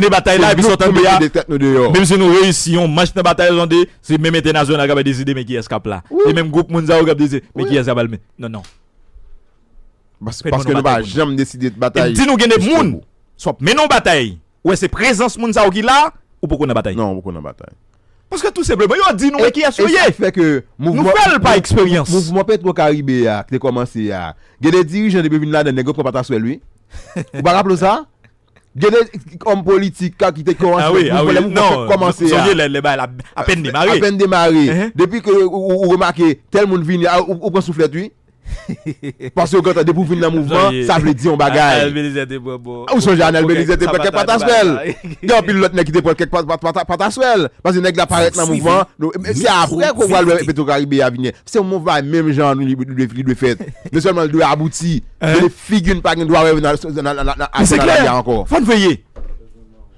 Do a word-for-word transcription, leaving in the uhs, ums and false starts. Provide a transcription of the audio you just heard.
Mennen batay la, epi sa w tande a, menm si nou reyisi yon manch nan batay la, w tande, se menm entènasyonal k ap deside men kiyès k ap la. Se menm gwoup moun sa yo k ap deside men kiyès k ap al men. Non, non. Paske nou pa janm deside batay. Di nou gen de moun, swa w ap mennen yon batay, ou wè se prezans moun sa yo ki la, ou poko nan batay. Non, ou poko nan batay. Paske tou senpleman, yo di nou men kiyès yo ye. Nou fè l pa eksperyans. Mouvman Petro Karibe a, ki te kòmanse a, gen de dirijan depi vin ladan, nèg yo pran pataswèl, wi. Ou pa raple w sa? Gen de òm politik ka ki te kòmanse, lè mouvman fèk kòmanse a. Sonje lè, lè bagay la apèn demare. Apèn demare. Depi ke ou, ou, ou remake tèl moun vini, a, ou, ou pran souflèt, wi. Paske yo gentan depi w vin nan mouvman, sa vle di yon bagay. Ou sonje Anèl Belize te pran kèk pataswèl. Gen anpil lòt nèg ki te pran kèk pa-, pa-, pa-, pataswèl. Paske nèg la parèt nan mouvman. Se apre ke w pral wè Petro Karibe a vini. Se yon mouvman menm jan li, li, li, li dwe fèt. Men sèlman li dwe abouti. Gen de figi n pa gen dwa wè nan, nan, nan, nan, nan Asyè Labya ankò. Fò n veye.